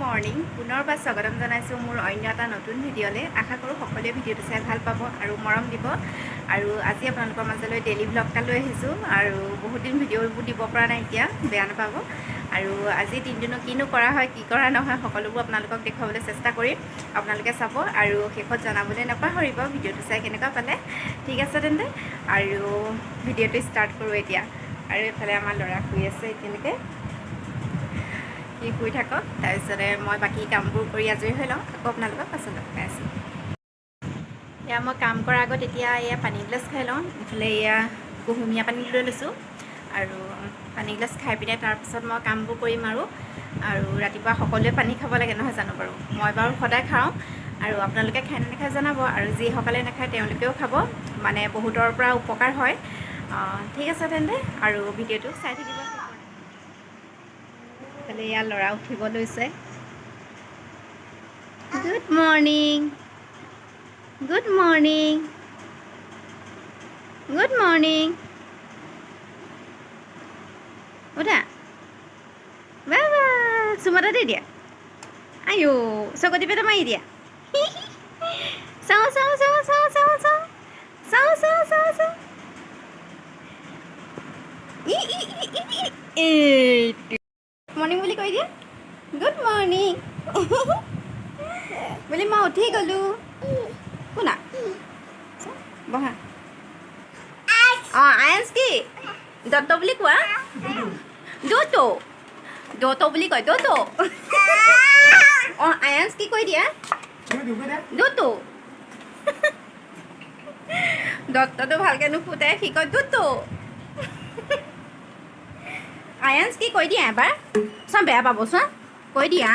Morning, পুনৰবাৰ স্বাগতম জনাইছোঁ মোৰ অন্য এটা নতুন ভিডিঅ'লৈ। আশা কৰোঁ সকলোৱে ভিডিঅ'টো চাই ভাল পাব আৰু মৰম দিব। আৰু আজি আপোনালোকৰ মাজলৈ ডেইলি ভ্লগ এটা লৈ আহিছোঁ। আৰু বহুত দিন ভিডিঅ'বোৰ দিব পৰা নাই এতিয়া, বেয়া নাপাব। আৰু আজি দিনটোনো কিনো কৰা হয়, কি কৰা নহয়, সকলোবোৰ আপোনালোকক দেখুৱাবলৈ চেষ্টা কৰিম। আপোনালোকে চাব আৰু শেষত জনাবলৈ নাপাহৰিব ভিডিঅ'টো চাই কেনেকুৱা পালে। ঠিক আছে তেন্তে, আৰু ভিডিঅ'টো ষ্টাৰ্ট কৰোঁ এতিয়া। আৰু এইফালে আমাৰ ল'ৰা শুই আছে এতিয়ালৈকে, সি শুই থাকক, তাৰপিছতে মই বাকী কামবোৰ কৰি আজৰি হৈ লওঁ, আকৌ আপোনালোকক পাছত লগ পাই আছোঁ। এয়া মই কাম কৰাৰ আগত এতিয়া এয়া পানী গিলাচ খাই লওঁ। ইফালে এয়া কুহুমীয়া পানী লৈ লৈছোঁ আৰু পানী গিলাচ খাই পিনে তাৰপিছত মই কামবোৰ কৰিম। আৰু আৰু ৰাতিপুৱা সকলোৱে পানী খাব লাগে, নহয় জানো বাৰু? মই বাৰু সদায় খাওঁ আৰু আপোনালোকে খায় নে নাখায় জনাব। আৰু যিসকলে নাখায় তেওঁলোকেও খাব, মানে বহুতৰ পৰা উপকাৰ হয়। ঠিক আছে তেন্তে, আৰু ভিডিঅ'টো চাই থাকিব। ইফালে ইয়াৰ ল'ৰা উঠিব লৈছে। Good morning, good morning, good morning. উঠা বাবা, চুমা এটা দি দিয়া। আইঅ, চকু টিপ এটা মাৰি দিয়া। চাওঁ চাওঁ চাওঁ চাওঁ চাওঁ চাওঁ চাওঁ চাওঁ চাওঁ চাওঁ। ই ই ই ই ই, এইটো মৰ্ণিং বুলি কৈ দিয়া। গুড মৰ্ণিং বুলি মই উঠি গ'লোঁ। শুনা, বহা। অঁ, আয়ান্স কি দত্ত বুলি কোৱা? দতো দতো বুলি কয়, দতো। অঁ, আয়ান্স কি কৈ দিয়া? দতো। দত্তটো ভালকৈ নুফুটে, সি কয় দুতো। আয়ান্স কি কৈ দিয়া এবাৰ? চোৱা, বেয়া পাব, চোৱা, কৈ দিয়া।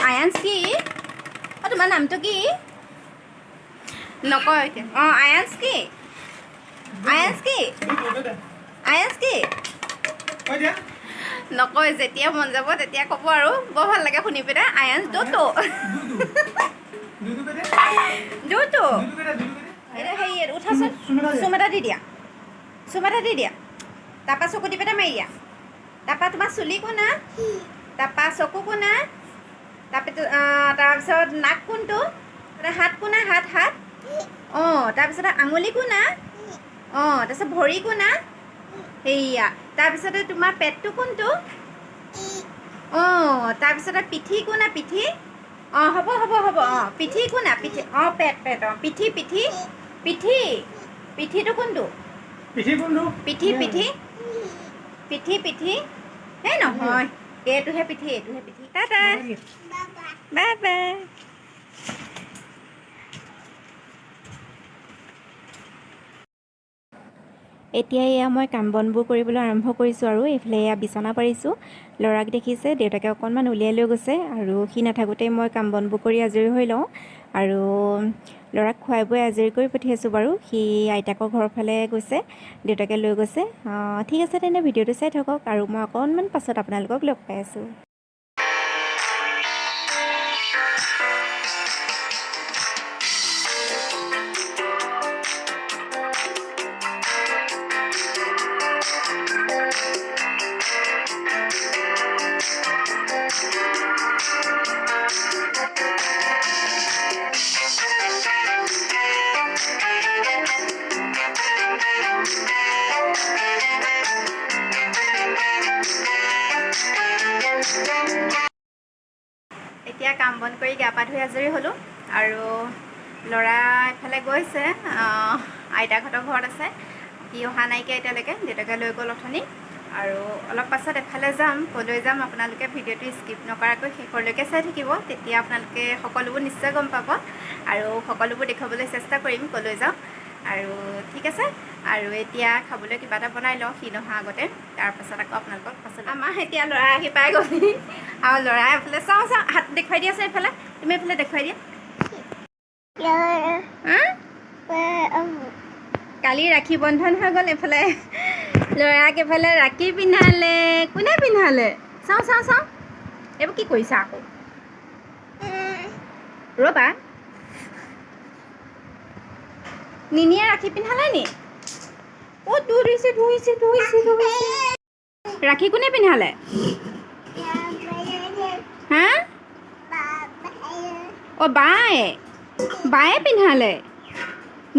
আয়ান্স কি? অঁ, তোমাৰ নামটো কি? নকয় এতিয়া। অঁ, আয়ান্স কি? আয়ান্স কি? আয়ান্স কি? নকয়, যেতিয়া মন যাব তেতিয়া ক'ব। আৰু বৰ ভাল লাগে শুনি পেলাই, আয়ান্স দতো দতো। এতিয়া হেৰি, উঠাচোন, চুম এটা দি দিয়া, চুম এটা দি দিয়া। তাৰপৰা চকু টিপ এটা মাৰি দিয়া। তাৰপৰা তোমাৰ চুলি কোনা, তাৰপৰা চকু কোনা, তাৰপিছত তাৰপিছত নাক কোনটো, হাত কোনা, হাত হাত। অঁ, তাৰপিছত আঙুলি কোনা। অঁ, তাৰপিছত ভৰি কোনা, সেয়া। তাৰপিছতে তোমাৰ পেটটো কোনটো? অঁ, তাৰপিছতে পিঠি কোনা, পিঠি। অঁ, হ'ব হ'ব হ'ব। অঁ, পিঠি কোনা, পিঠি। অঁ, পেট পেট। অঁ, পিঠি পিঠি পিঠি। পিঠিটো কোনটো? পিঠি কোনটো? পিঠি পিঠি পিঠি পিঠি। এই নহয়, এইটোহে পিঠি, এইটোহে পিঠি। Tata, bye bye. এতিয়া এয়া মই কাম বনবোৰ কৰিবলৈ আৰম্ভ কৰিছোঁ। আৰু এইফালে এয়া বিচনা পাৰিছোঁ। ল'ৰাক দেখিছে, দেউতাকে অকণমান উলিয়াই লৈ গৈছে আৰু সি নাথাকোঁতেই মই কাম বনবোৰ কৰি আজৰি হৈ লওঁ। আৰু ল'ৰাক খুৱাই বোৱাই আজৰি কৰি পঠিয়াইছোঁ বাৰু। সি আইতাকৰ ঘৰৰ ফালে গৈছে, দেউতাকে লৈ গৈছে। ঠিক আছে তেন্তে, ভিডিঅ'টো চাই থাকক আৰু মই অকণমান পাছত আপোনালোকক লগ পাই আছোঁ। এতিয়া কাম বন কৰি গা পা ধুই আজৰি হ'লোঁ। আৰু ল'ৰা এফালে গৈছে, আইতাকহঁতৰ ঘৰত আছে সি, অহা নাইকিয়া এতিয়ালৈকে, দেউতাকে লৈ গ'ল অথনি। আৰু অলপ পাছত এফালে যাম, ক'লৈ যাম আপোনালোকে ভিডিঅ'টো স্কিপ নকৰাকৈ শেষলৈকে চাই থাকিব, তেতিয়া আপোনালোকে সকলোবোৰ নিশ্চয় গম পাব। আৰু সকলোবোৰ দেখুৱাবলৈ চেষ্টা কৰিম ক'লৈ যাওঁ। আৰু ঠিক আছে, আৰু এতিয়া খাবলৈ কিবা এটা বনাই লওঁ সি নহা আগতে, তাৰপাছত আকৌ আপোনালোকক পাছত। আমাৰ এতিয়া ল'ৰা আহি পাই গ'লহি। আৰু ল'ৰা এইফালে চাওঁ চাওঁ, হাত দেখুৱাই দিয়াচোন এইফালে, তুমি এইফালে দেখুৱাই দিয়া। হা? কালি ৰাখী বন্ধন হৈ গ'ল। এইফালে ল'ৰাক এইফালে ৰাখী পিন্ধালে। কোনে পিন্ধালে? চাওঁ চাওঁ চাওঁ, এইবোৰ কি কৰিছা আকৌ? ৰ'বা, নিনিয়ে ৰাখী পিন্ধালে নি? অ', দৌৰিছে দৌৰিছে দৌৰিছে দৌৰিছে। ৰাখী কোনে পিন্ধালে? হা? অঁ, বায়ে বায়ে পিন্ধালে।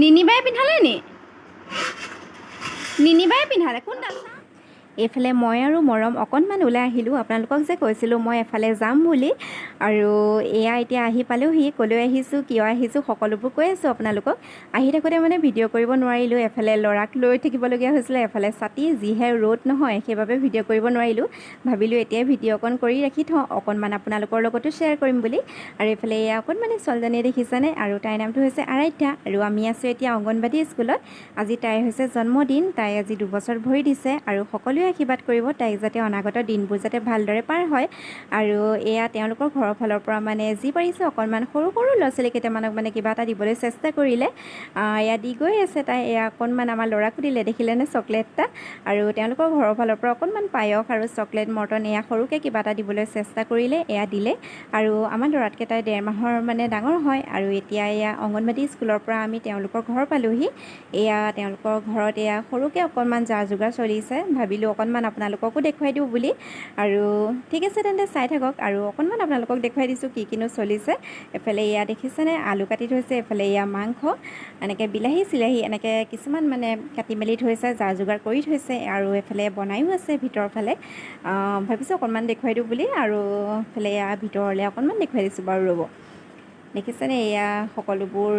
নিনিবাই পিন্ধালে নি? নিনিবাই পিন্ধালে কোনডাল? এইফালে মই আৰু মৰম অকণমান ওলাই আহিলোঁ। আপোনালোকক যে কৈছিলোঁ মই এফালে যাম বুলি, আৰু এয়া এতিয়া আহি পালোহি। ক'লৈ আহিছোঁ, কিয় আহিছোঁ, সকলোবোৰ কৈ আছোঁ আপোনালোকক। আহি থাকোঁতে মানে ভিডিঅ' কৰিব নোৱাৰিলোঁ। এফালে ল'ৰাক লৈ থাকিবলগীয়া হৈছিলে, এফালে ছাতি, যিহে ৰ'দ নহয়, সেইবাবে ভিডিঅ' কৰিব নোৱাৰিলোঁ। ভাবিলোঁ এতিয়াই ভিডিঅ' অকণ কৰি ৰাখি থওঁ, অকণমান আপোনালোকৰ লগতো শ্বেয়াৰ কৰিম বুলি। আৰু এইফালে এয়া অকণমানি ছোৱালীজনীয়ে দেখিছেনে? আৰু তাইৰ নামটো হৈছে আৰাধ্যা। আৰু আমি আছোঁ এতিয়া অংগনবাদী স্কুলত। আজি তাইৰ হৈছে জন্মদিন। তাই আজি 2 বছৰ ভৰি দিছে আৰু সকলোৱে আশীৰ্বাদ কৰিব তাইক, যাতে অনাগত দিনবোৰ যাতে ভালদৰে পাৰ হয়। আৰু এয়া তেওঁলোকৰ ঘৰৰ ফালৰ পৰা মানে যি পাৰিছে অকণমান সৰু সৰু ল'ৰা ছোৱালী কেইটামানক মানে কিবা এটা দিবলৈ চেষ্টা কৰিলে। এয়া দি গৈ আছে তাই। এয়া অকণমান আমাৰ ল'ৰাকো দিলে, দেখিলেনে চকলেট এটা? আৰু তেওঁলোকৰ ঘৰৰ ফালৰ পৰা অকণমান পায়স আৰু চকলেট, মৰ্টন, এয়া সৰুকৈ কিবা এটা দিবলৈ চেষ্টা কৰিলে, এয়া দিলে। আৰু আমাৰ ল'ৰাতকৈ তাই 1.5 মাহৰ মানে ডাঙৰ হয়। আৰু এতিয়া এয়া অংগনবাদী স্কুলৰ পৰা আমি তেওঁলোকৰ ঘৰ পালোহি। এয়া তেওঁলোকৰ ঘৰত এয়া সৰুকৈ অকণমান যা যোগাৰ চলিছে। ভাবিলোঁ অকণমান আপোনালোককো দেখুৱাই দিওঁ বুলি। আৰু ঠিক আছে তেন্তে, চাই থাকক আৰু অকণমান আপোনালোকক দেখুৱাই দিছোঁ কি কিনো চলিছে। এফালে এয়া দেখিছেনে, আলু কাটি থৈছে। এফালে এয়া মাংস, এনেকৈ বিলাহী চিলাহী এনেকৈ কিছুমান মানে কাটি মেলি থৈছে, যা যোগাৰ কৰি থৈছে। আৰু এফালে বনায়ো আছে ভিতৰৰ ফালে। ভাবিছোঁ অকণমান দেখুৱাই দিওঁ বুলি। আৰু এফালে এয়া ভিতৰলৈ অকণমান দেখুৱাই দিছোঁ বাৰু, ৰ'ব। দেখিছেনে, এয়া সকলোবোৰ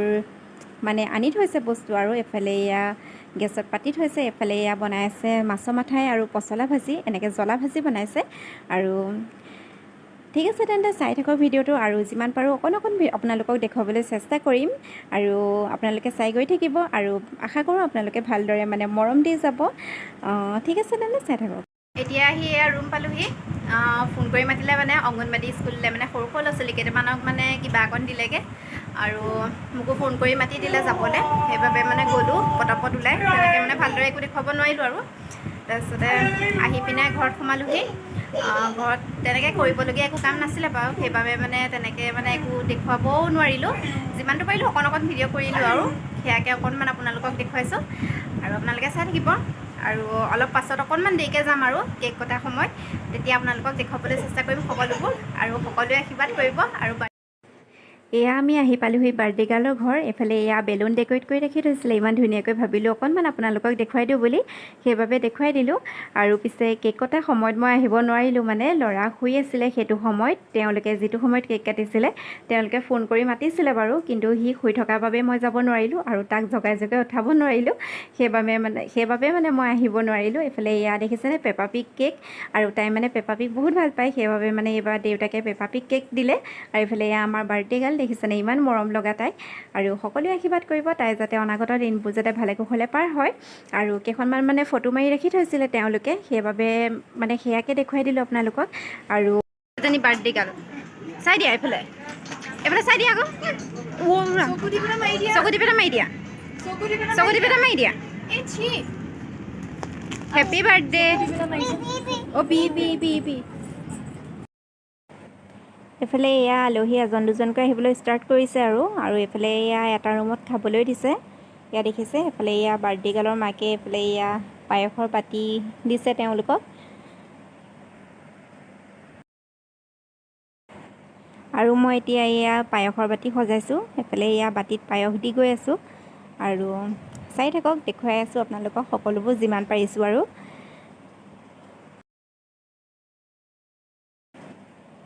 মানে আনি থৈছে বস্তু। আৰু এফালে এয়া গেছত পাতি থৈছে। এফালে এয়া বনাই আছে মাছৰ মাথাই আৰু পচলা ভাজি, এনেকৈ জ্বলা ভাজি বনাইছে। আৰু ঠিক আছে তেন্তে, চাই থাকক ভিডিঅ'টো। আৰু যিমান পাৰোঁ অকণ অকণ আপোনালোকক দেখুৱাবলৈ চেষ্টা কৰিম আৰু আপোনালোকে চাই গৈ থাকিব। আৰু আশা কৰোঁ আপোনালোকে ভালদৰে মানে মৰম দি যাব। ঠিক আছে তেন্তে, চাই থাকক। এতিয়া আহি এয়া ৰুম পালোহি। ফোন কৰি মাতিলে মানে অংগনবাদী স্কুললৈ মানে সৰু সৰু ল'ৰা ছোৱালী কেইটামানক মানে কিবা অকণ দিলেগৈ আৰু মোকো ফোন কৰি মাতি দিলে যাবলৈ। সেইবাবে মানে গ'লোঁ পটাপট ওলাই। তেনেকৈ মানে ভালদৰে একো দেখুৱাব নোৱাৰিলোঁ। আৰু তাৰপিছতে আহি পিনে ঘৰত সোমালোহি। ঘৰত তেনেকৈ কৰিবলগীয়া একো কাম নাছিলে বাৰু, সেইবাবে মানে তেনেকৈ মানে একো দেখুৱাবও নোৱাৰিলোঁ। যিমানটো পাৰিলোঁ অকণ অকণ ভিডিঅ' কৰিলোঁ আৰু সেয়াকে অকণমান আপোনালোকক দেখুৱাইছোঁ আৰু আপোনালোকে চাই থাকিব। আৰু অলপ পাছত অকণমান দেৰিকৈ যাম আৰু কেক কটাৰ সময়ত, তেতিয়া আপোনালোকক দেখুৱাবলৈ চেষ্টা কৰিম সকলোবোৰ। আৰু সকলোৱে আশীৰ্বাদ কৰিব। আৰু এয়া আমি আহি পালোহি বাৰ্থডে গাৰ্লৰ ঘৰ। এইফালে এয়া বেলুন ডেক'ৰেট কৰি ৰাখি থৈছিলে ইমান ধুনীয়াকৈ। ভাবিলোঁ অকণমান আপোনালোকক দেখুৱাই দিওঁ বুলি, সেইবাবে দেখুৱাই দিলোঁ। আৰু পিছে কেক কটাৰ সময়ত মই আহিব নোৱাৰিলোঁ, মানে ল'ৰা শুই আছিলে সেইটো সময়ত। তেওঁলোকে যিটো সময়ত কেক কাটিছিলে, তেওঁলোকে ফোন কৰি মাতিছিলে বাৰু, কিন্তু সি শুই থকাৰ বাবে মই যাব নোৱাৰিলোঁ আৰু তাক জগাই জগাই উঠাব নোৱাৰিলোঁ। সেইবাবে মানে মই আহিব নোৱাৰিলোঁ। এইফালে এয়া দেখিছেনে, পেপা পিগ কেক। আৰু তাই মানে পেপা পিগ বহুত ভাল পায়, সেইবাবে মানে এইবাৰ দেউতাকে পেপা পিগ কেক দিলে। আৰু এইফালে এয়া আমাৰ বাৰ্থডে গাৰ্ল, দেখিছেনে, ইমান মৰম লগা তাই। আৰু সকলোৱে আশীৰ্বাদ কৰিব তাই যাতে অনাগত দিনবোৰ যাতে ভালে কুশলে পাৰ হয়। আৰু কেইখনমান মানে ফটো মাৰি ৰাখি থৈছিলে তেওঁলোকে, সেইবাবে মানে সেয়াকে দেখুৱাই দিলোঁ আপোনালোকক। আৰু এজনী বাৰ্থডে গাৰ্ল, চাই দিয়া এইফালে, এইফালে চাই দিয়া আকৌ। চকু দি পেলাই মাৰি দিয়া। চকু টিপ এটা মাৰি দিয়া। চকু দি পেলাই। চকু টিপ এটা মাৰি দিয়া। এই ছি। Happy birthday. অ, বি বি বি বি। এইফালে এয়া আলহী এজন দুজনকৈ আহিবলৈ ষ্টাৰ্ট কৰিছে। আৰু আৰু এইফালে এয়া এটা ৰুমত খাবলৈ দিছে। এয়া দেখিছে, এইফালে এয়া বাৰ্থডে গাৰ্লৰ মাকে এইফালে এয়া পায়সৰ বাতি দিছে তেওঁলোকক। আৰু মই এতিয়া এয়া পায়সৰ বাতি সজাইছোঁ। এইফালে এয়া বাতিত পায়স দি গৈ আছোঁ। আৰু চাই থাকক, দেখুৱাই আছোঁ আপোনালোকক সকলোবোৰ যিমান পাৰিছোঁ। আৰু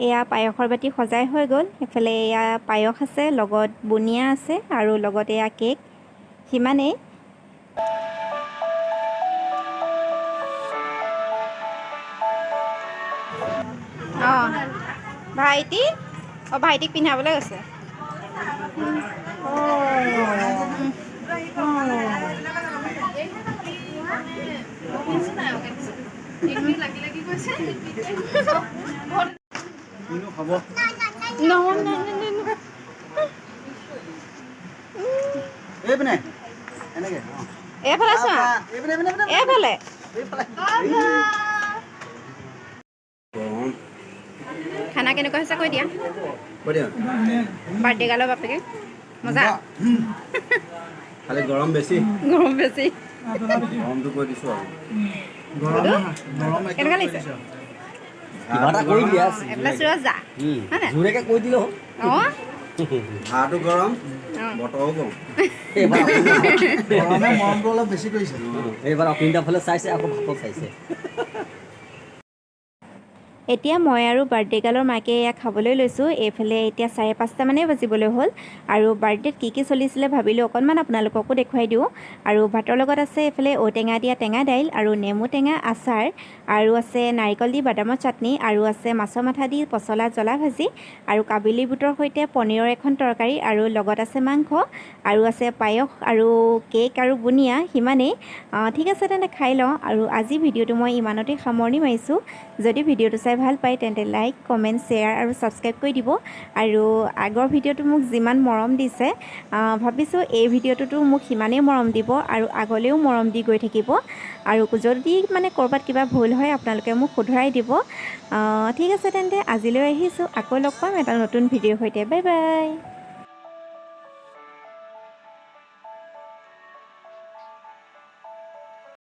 এয়া পায়সৰ বাতি সজাই হৈ গ'ল। এইফালে এয়া পায়স আছে, লগত বুনিয়া আছে আৰু লগত এয়া কেক, সিমানেই। অঁ ভাইটি, অঁ, ভাইটিক পিন্ধাবলৈ গৈছে। লাগি লাগি গৈছে। কিনো খাব? নহয়, নহয়। এইপিনে এনেকে, অ। এইফালে চোৱা। এইপিনে, এইপিনে, এইপিনে। এইফালে। এইফালে। খানা কেনেকুৱা হৈছে কৈ দিয়া। কৈ দিয়া। বাৰ্থডে গাৰ্লৰ বাপেকে, মজা। খালি গৰম বেছি। গৰম বেছি। গৰমটো কৈ দিছোঁ আৰু। কেনেকুৱা লাগিছে? কিবা এটা কৰি দিয়া। এইফালে সুৰজ যা, হয় নাই? জোৰেকে কৈ দিলে হ'ল। অঁ। ভাতো গৰম, বতৰো গৰম। এইবাৰ গৰমে মৰমটো অলপ বেছি কৰিছে। এইবাৰ অপিনদাৰ ফালে চাইছে, আকৌ ভাতত চাইছে। এতিয়া মই আৰু বাৰ্থডে গাৰ্লৰ মাকে এয়া খাবলৈ লৈছোঁ। এইফালে এতিয়া 5:30মানেই বাজিবলৈ হ'ল আৰু বাৰ্থডেত কি কি চলিছিলে ভাবিলোঁ অকণমান আপোনালোককো দেখুৱাই দিওঁ। আৰু ভাতৰ লগত আছে এইফালে ঔটেঙা দিয়া টেঙা দাইল আৰু নেমু টেঙা আচাৰ, আৰু আছে নাৰিকল দি বাদামৰ চাটনি, আৰু আছে মাছৰ মাথা দি পচলা জ্বলা ভাজি, আৰু কাবিলি বুটৰ সৈতে পনীৰৰ এখন তৰকাৰী, আৰু লগত আছে মাংস, আৰু আছে পায়স আৰু কেক আৰু বুনিয়া, সিমানেই। ঠিক আছে, তেন্তে খাই লওঁ। আৰু আজি ভিডিঅ'টো মই ইমানতে সামৰণি মাৰিছোঁ। যদি ভিডিঅ'টো চাই ভাল পায়, তেন্তে লাইক, কমেণ্ট, শ্বেয়াৰ আৰু ছাবস্ক্ৰাইব কৰি দিব। আৰু আগৰ ভিডিঅ'টো মোক যিমান মৰম দিছে, ভাবিছোঁ এই ভিডিঅ'টোতো মোক সিমানেই মৰম দিব আৰু আগলৈও মৰম দি গৈ থাকিব। আৰু যদি মানে ক'ৰবাত কিবা ভুল হয়, আপোনালোকে মোক শুধৰাই দিব। ঠিক আছে, তেন্তে আজিলৈ আহিছোঁ। আকৌ লগ পাম এটা নতুন ভিডিঅ'ৰ সৈতে। Bye bye.